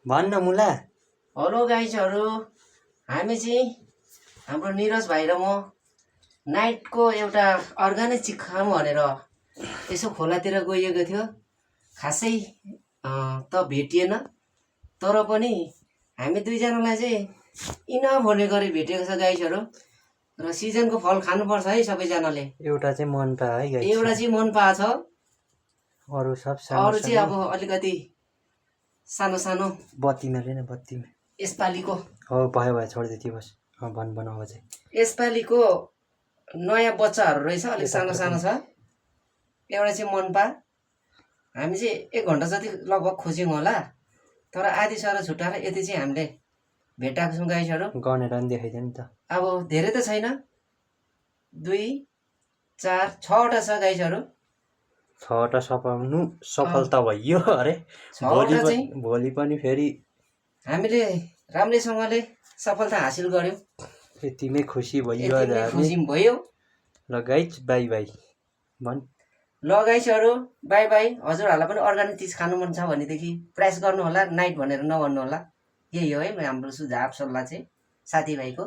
भन्न मुला। हेलो गाइजहरू, हामी चाहिँ हाम्रो निरज भाइ र म नाइटको एउटा अर्गानिक चिक खाऊँ भनेर यसो खोलातिर गइएको थियो। खासै त भेटिएन, तर पनि हामी दुईजनालाई चाहिँ इनफ हुने गरी भेटेको छ गाइजहरू। र सिजनको फल खानुपर्छ है सबैजनाले। एउटा चाहिँ मन पा है गाइस, एउटा चाहिँ मन पाछ, अरू सब सानो अरू चाहिँ अब अलिकति सानो सानो बत्तीमा लिन बत्तीमा। यसपालिको हो भयो भयो छोड्दै थियो बस। भन भन अब चाहिँ यसपालिको नयाँ बच्चाहरू रहेछ, अलिक सानो सानो छ। एउटा चाहिँ मनपा, हामी चाहिँ 1 घन्टा जति लगभग खोज्यौँ होला, तर आधी सर छुट्याएर यति चाहिँ हामीले भेटाएको छौँ गाइसहरू। गनेर पनि देखाइदियो नि त। अब धेरै त छैन, 2 4 6वटा छ गाइसहरू। 6वटा सफाउनु सफलता भयो अरे। 6वटा चाहिँ भोलि पनि फेरि हामीले राम्रैसँगले सफलता हासिल गर्यौँ। यतिमै खुसी भयो आज यतिमै हामी। खुसी भयो। ल गाइस बाई बाई भन। ल गाइसहरू बाई बाई। हजुरहरूलाई पनि अर्गानिक चिज खानु मन छ भनेदेखि प्रयास गर्नु होला, नाइट भनेर नभन्नु होला। यही हो है हाम्रो सुझाव सल्लाह चाहिँ साथीभाइको।